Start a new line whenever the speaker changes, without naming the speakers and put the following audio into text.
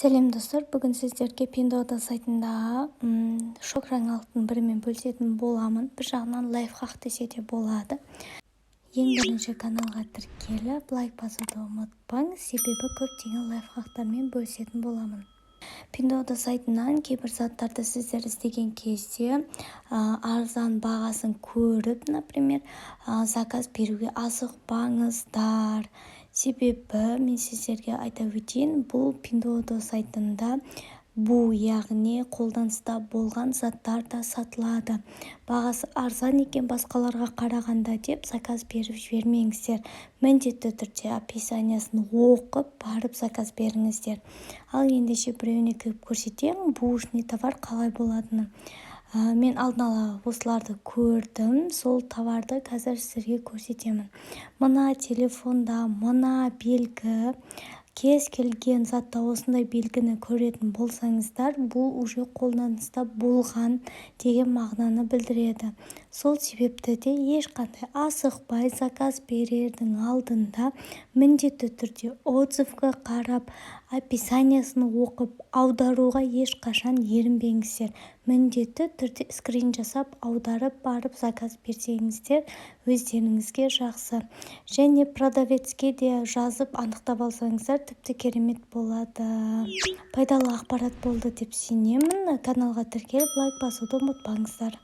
Сәлем, достар! Бүгін сіздерге Пиндуодуо сайтындағы шок жаңалықтың бірімен бөлісетін боламын. Бір жағынан лайфхак десе де болады. Ең бірінші каналға тіркеліп, лайк басуды ұмытпаңыз, себебі көптеген лайфхактармен бөлісетін боламын. Пиндуодуо сайтынан кейбір заттарды сіздер іздеген кезде арзан бағасын көріп, например, заказ беруге асықпаңыздар. Себебі мен сіздерге айта өтейін, бұл Пиндуодуо сайтында БУ, яғни қолданыста болған заттар да сатылады. Бағасы арзан екен басқаларға қарағанда деп заказ беріп жібермеңіздер. Міндетті түрде описаниясын оқып барып заказ беріңіздер. Ал ендеше, біреуіне кіріп көрсетемін, бэушный товар қалай болатынын. Мен алдын ала осыларды көрдім, сол товарды қазір сіздерге көрсетемін. Мына телефонда мына белгі, кез келген затта осындай белгіні көретін болсаңыздар, бұл уже қолданыста болған деген мағынаны білдіреді. Сол себепті де ешқандай асықпай заказ берердің алдында міндетті түрде отзывқа қарап, описаниясын оқып, аударуға ешқашан ерінбеңіздер. Міндетті түрде скрин жасап, аударып барып заказ берсеңіздер, өздеріңізге жақсы. Және продавецке де жазып, анықтап алсаңыздар, тіпті керемет болады. Пайдалы ақпарат болды деп сенемін. Каналға тіркеліп, лайк басуды ұмытпаңыздар.